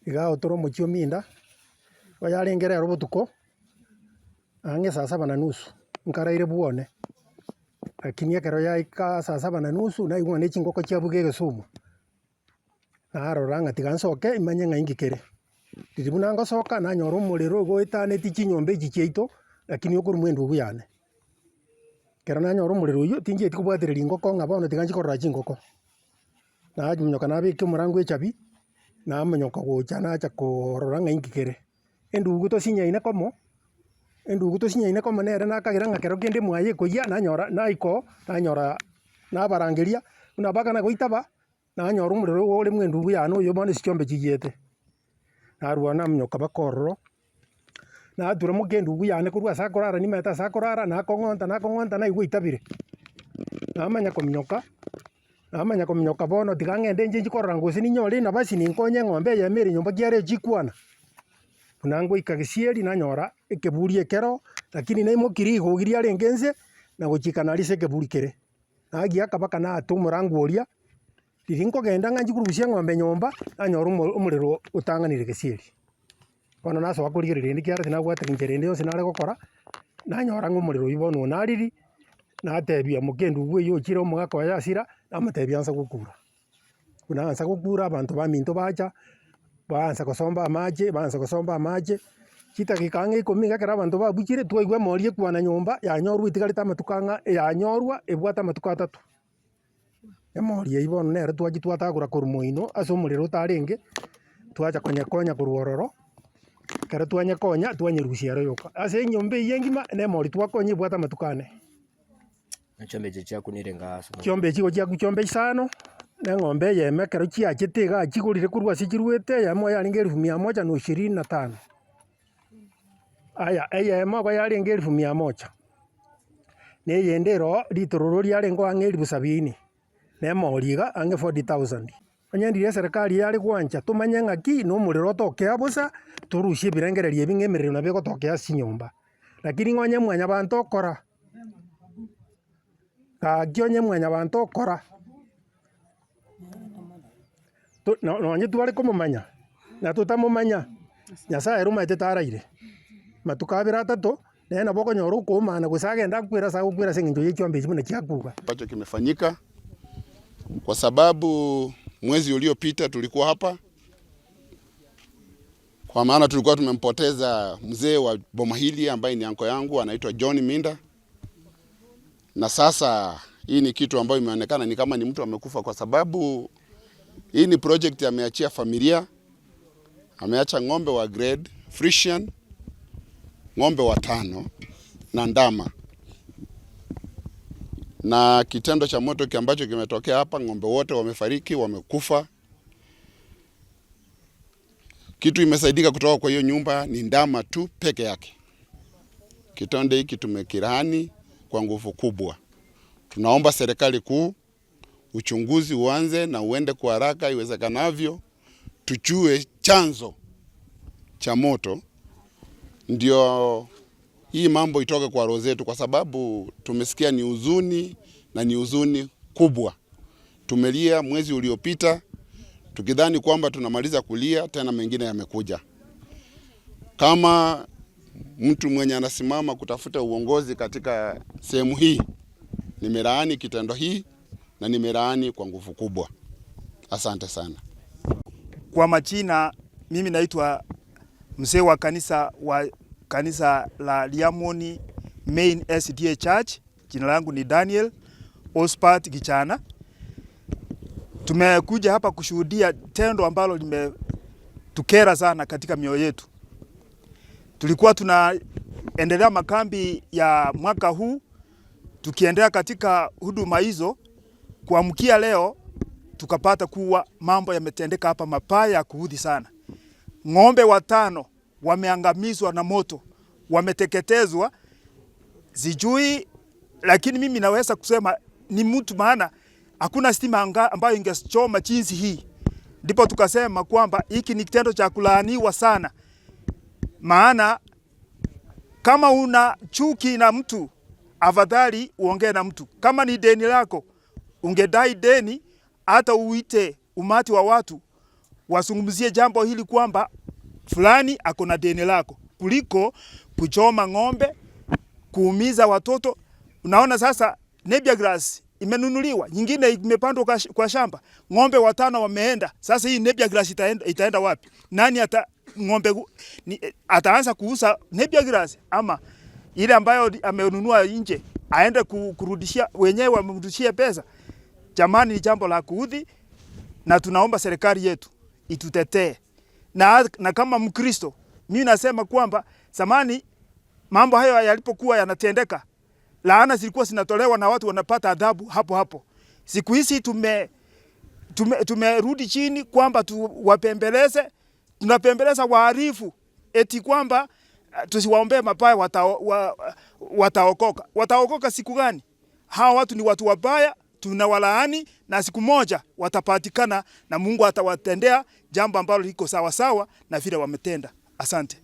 Iga agotore omochie o Minda, igo yarenge rero botuko, ang'e saa saba na nusu, nkaraire bwone, lakini ekero yaika saa saba na nusu, naigwa ng'a ne chingoko chiabuga egesumu, narora ng'a tiga nsoke imanye ng'a inki kere. Riria buna ngosoka, nanyora omorero igo oetanetie chinyomba echi chiaito, lakini okorwa endugu yane. Ekero nanyora omorero oywo, tinchieti kobwatereria ngoko ng'a bono tiga nchie korora chingoko. Namonyoka nabeka omorango echabi, namonyoka gocha nacha koorora ng'a inki kere. Endugu tosinyaine komo, endugu tosinyaine komo nere nakagera ng'a kero kende mwaye ekoyia nanyora naika oo, nanyora nabarangeria, buna bakana goitaba, nanyora omorero ore mwa endugu yane oyo bono ase chiombe chiyiete. Narwa namonyoka mpaka ororo, natura moka endugu yane korwa ase akorara nimanyete ase akorara, nakong'onta nakong'onta naigwa oitabire, namanya kominyoka. Namanya kominyoka bono tiga ng'ende inche inche korora gose ninyore enabasi ninkonye eng'ombe eyemo ere nyomba kiare chikwana. Buna ngoika gesieri nanyora ekeburi ekero, lakini naimoki rigogi riarenge inse, na gochika naria ase ekeburi kere. Nagiaka mpaka naata omorango oria, riria nkogenda ng'a nchie korusia eng'ombe nyomba, nanyora omorero otang'anire gesieri. Bono nasoa korigereria rende ekiagera tinabwate enchera ende yonsi nare gokora, nanyora ng'a omorero oyio bono onariri, natebia moka endugu eywo ochire omogaka oye asira, namotebia ansa gokura. Buna ansa gokura abanto baminto bacha, baansa gosomba amache, baansa gosomba amache, chidakika ang'e ikomi iga ekero abanto babuchire, twaigwa emori ekwana nyomba, yanyorwa etigarete amatuko ang'a yanyorwa ebwate amatuko atato. Emori eyio bono nere twachia twatagora korwa moino ase omorero otarenge, twacha konyekonya korwa ororo, ekero twanyekonya twanyerusia ero yoka. Ase enyomba eyio engima, na emori twakonya ebwate amatuko ane. Chiombe echi chiakunire ng'a ase omorero. Chiombe echi igo chiakwa chiombe isano, na eng'ombe eyemo ekero chiachete igaa chigorire korwa ase chiruete, eyemo yarenge elfu mia moja na ishirini na tano. Aya, eyemo igo yarenge elfu mia moja, na eyende ere oo ritororo riarenge ang'e elifu sabini, na emori iga ang'e forty thousand. Onye ndire eserekari yare gwancha tomanye ng'aki na omorero otokea bosa, torusie ebirengererio ebi ng'a emerero nabo egotokea ase chinyomba. Lakini ng'a onye mwanyabanto okora, gaki onye mwanyabanto okora. Nonye tware komomanya, na totamomanya, Nyasaye ere omanyete taraire. Matuko abere atato, nere nabo okonyora okoomana gose agende akwere ase agokwera ase eng'encho ye chiombe echi buna chiakuga. Ambacho kimefanyika kwa sababu mwezi uliopita tulikuwa hapa, kwa maana tulikuwa tumempoteza mzee wa boma hili ambaye ni anko yangu anaitwa John Minda, na sasa hii ni kitu ambayo imeonekana ni kama ni mtu amekufa, kwa sababu hii ni project ameachia familia, ameacha ng'ombe wa grade Frisian, ng'ombe watano na ndama na kitendo cha moto ambacho kimetokea hapa, ng'ombe wote wamefariki, wamekufa. Kitu imesaidika kutoka kwa hiyo nyumba ni ndama tu peke yake. Kitendo hiki tumekilaani kwa nguvu kubwa. Tunaomba serikali kuu uchunguzi uanze na uende kwa haraka iwezekanavyo, tujue chanzo cha moto, ndio hii mambo itoke kwa roho zetu, kwa sababu tumesikia ni huzuni na ni huzuni kubwa. Tumelia mwezi uliopita tukidhani kwamba tunamaliza kulia, tena mengine yamekuja. Kama mtu mwenye anasimama kutafuta uongozi katika sehemu hii, nimelaani kitendo hii na nimelaani kwa nguvu kubwa. Asante sana. Kwa majina, mimi naitwa mzee wa kanisa la Liamoni Main SDA Church. Jina langu ni Daniel Ospat Gichana. Tumekuja hapa kushuhudia tendo ambalo limetukera sana katika mioyo yetu. Tulikuwa tunaendelea makambi ya mwaka huu, tukiendelea katika huduma hizo, kuamkia leo tukapata kuwa mambo yametendeka hapa mabaya ya kuudhi sana. Ng'ombe watano wameangamizwa na moto, wameteketezwa, sijui, lakini mimi naweza kusema ni mtu, maana hakuna stima ambayo ingechoma jinsi hii. Ndipo tukasema kwamba hiki ni kitendo cha kulaaniwa sana, maana kama una chuki na mtu, afadhali uongee na mtu. Kama ni deni lako, ungedai deni, hata uite umati wa watu wazungumzie jambo hili kwamba fulani ako na deni lako, kuliko kuchoma ng'ombe, kuumiza watoto. Unaona sasa Napier grass imenunuliwa, nyingine imepandwa kwa shamba, ng'ombe watano wameenda. Sasa hii Napier grass itaenda wapi? Nani ata ng'ombe ni, ataanza kuuza Napier grass ama ile ambayo amenunua nje aende kurudishia wenyewe, wamrudishie pesa? Jamani, ni jambo la kuudhi, na tunaomba serikali yetu itutetee na kama Mkristo mimi nasema kwamba zamani mambo hayo yalipokuwa yanatendeka, laana zilikuwa zinatolewa na watu wanapata adhabu hapo hapo. Siku hizi tumerudi chini kwamba tuwapembeleze, tunapembeleza wahalifu eti kwamba tusiwaombee mabaya, wataokoka. Wataokoka siku gani? Hawa watu ni watu wabaya, tunawalaani na siku moja watapatikana na Mungu atawatendea jambo ambalo liko sawa sawa na vile wametenda. Asante.